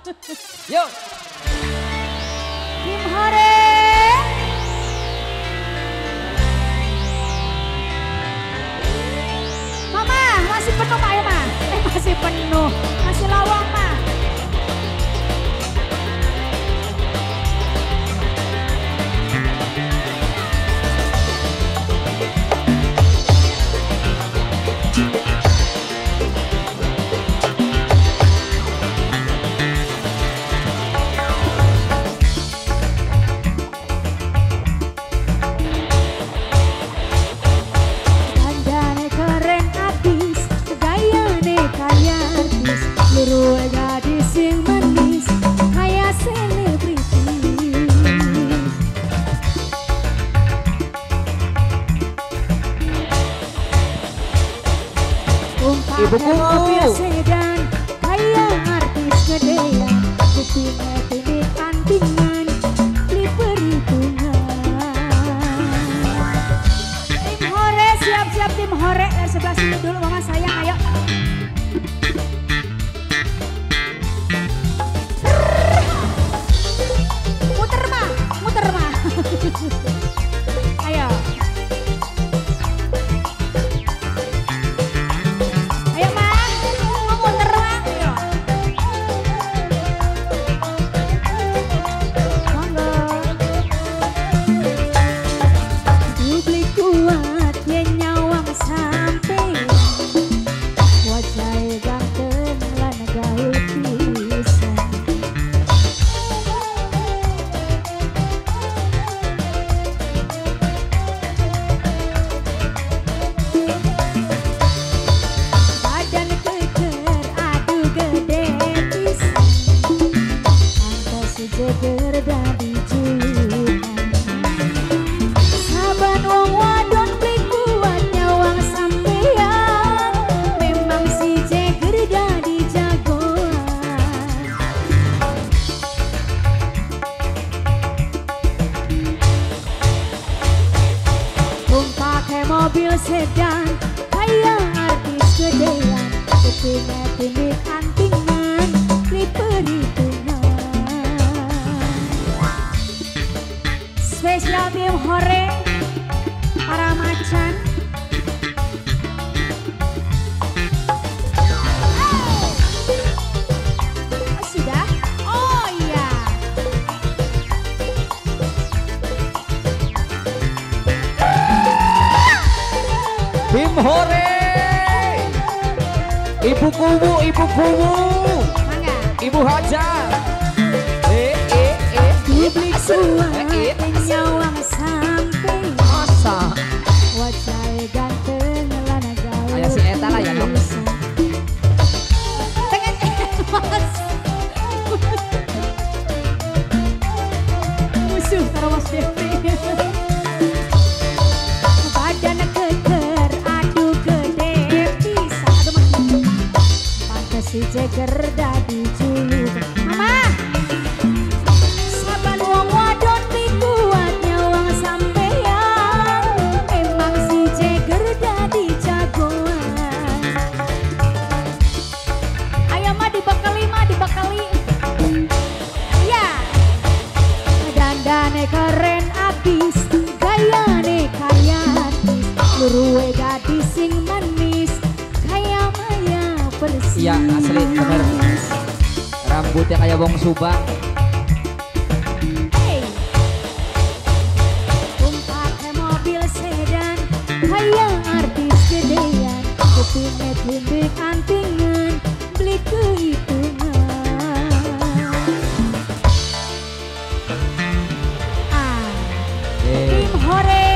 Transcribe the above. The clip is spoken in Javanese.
Yuk. Tim Hore. Mama, masih penuh Pak ya, Ma? Masih penuh, masih lowong, Ma. Ibu kubu sedan kaya artis gedean, kupingnya titik antingan, beli perhitungan. Tim Hore siap-siap, tim Hore dari sebelah sini dulu mama sayang, ayo. Muter ma, muter ma. Ayo. Mobil sedan kaya artis gedean, kupingnya titik antingan, beli perhitungan. Spesial tim Hore para macan. Oh, sudah? Oh iya. Tim Hore, Ibu Kubu, Ibu Kubu, Ibu Hajar. Dibeli kuat nyawang sampai masa. Wajah ganteng lan gaul. Ayo si eta lah ya dong. Tengen mas. Musuh karo Mas Devi. Badan keker aduh gede pisan. Aduh makin. Pantes si Jeger dadi juluk. Mama. Saban wong wadon kuat nyawang sampean, emang si Jeger dadi jagoan. Ayo ma dibekali, ma dibekali. Iya. Dandane keren abis, gayane kaya artis, luruwe gadis sing manis, kaya Maya persis. Iya asli bener. Rambutnya kayak wong Subang. Hey. Tumpake mobil sedan, kaya artis gedean, kupingnya tindik antingan, beli kehitungan. Ah, tim Hore.